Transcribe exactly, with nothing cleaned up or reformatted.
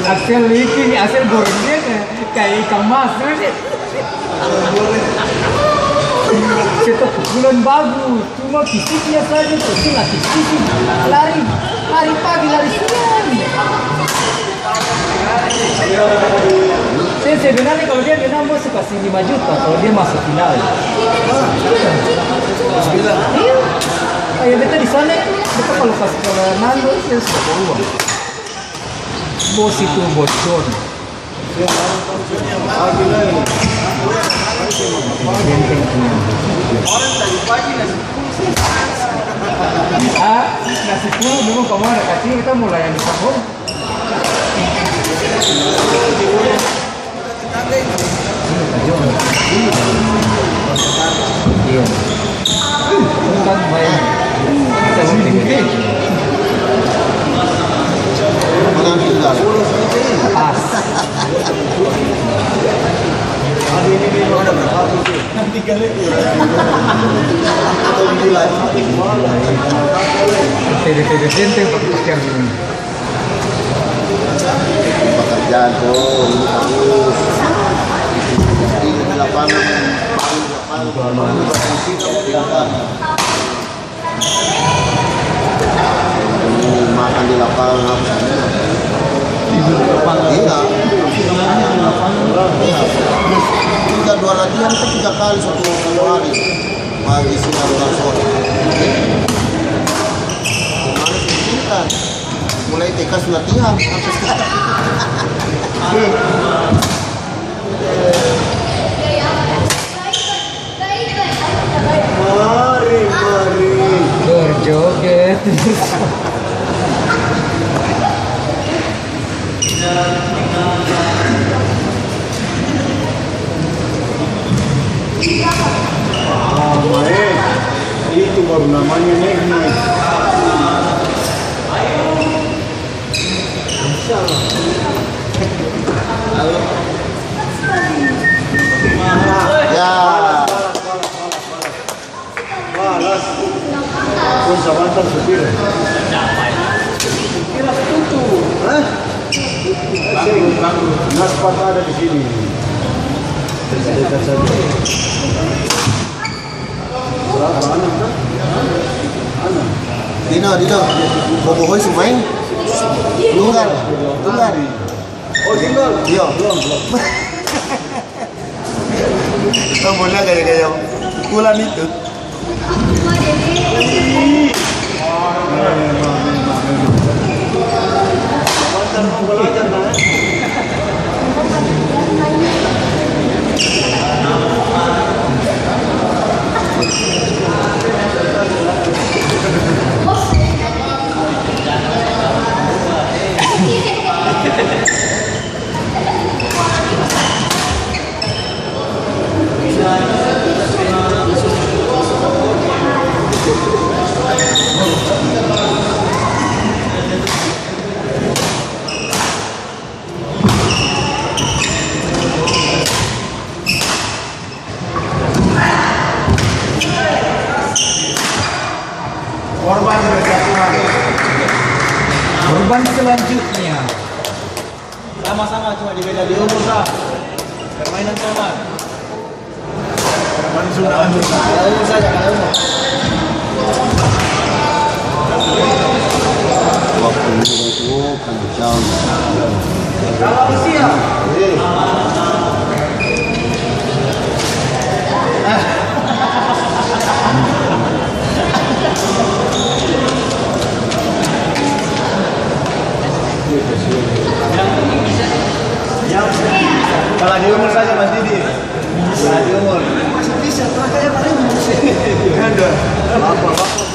Axel licin, Axel goreng dia kaya, kaya ikan mas. Seta pukulan bagus, cuma fisiknya saja tu seng aktif-aktif. Lari, lari pagi, lari siang. Seng, sebenarnya kalau dia menang, bos su kasi lima juta kalau dia masuk final. Iya. Kayak beta di sana, beta kalau kas, kalau Nando, dia suka bawa uang. Bos itu bocor. Ah, nasi kuning memang kamu anak kacil, kita mulai yang di kampung. Iya. Bukan main. Pas. P D P D Sente pakai pakaian ini. Pekerjaan tuh, ini bagus. Ini di lapangan, di lapangan, di lapangan. Ini makan di lapangan, apa? Tidur di lapangan. Iya. Iya. Tiga, dua latihan itu tiga kali satu, satu hari. Pagi, siang, dan sore. Kemarin pintar. Mulai T K su latihan. Mari, mari. Berjoget. Ah, mae. Itu baru namanya nikmat. Ya. Balas. Pung sabantar supir. Kira tutu. Hah? Seng. Naspat ada di sini. Dekat saja. Berapa? Anam, kan? Anam. Dino, Dino. Bobohoi su maeng? Tunggal. Tunggal. Oh, single? Iya. Belum, belum. Tong bola gaya-gaya pukulan itu. Korban berjatuhan. Korban selanjutnya. Sama-sama, cuma di beda di umur, sa. Permainan sama. Permainan sudah. Kalau umur saja, kalau umur. Waktu muda itu, oh, kencang. Kalau usia. Kalah di umur saja, Mas Didi. Kalah di umur. Masih bisa, terakhir paling. Ada. Apa, apa?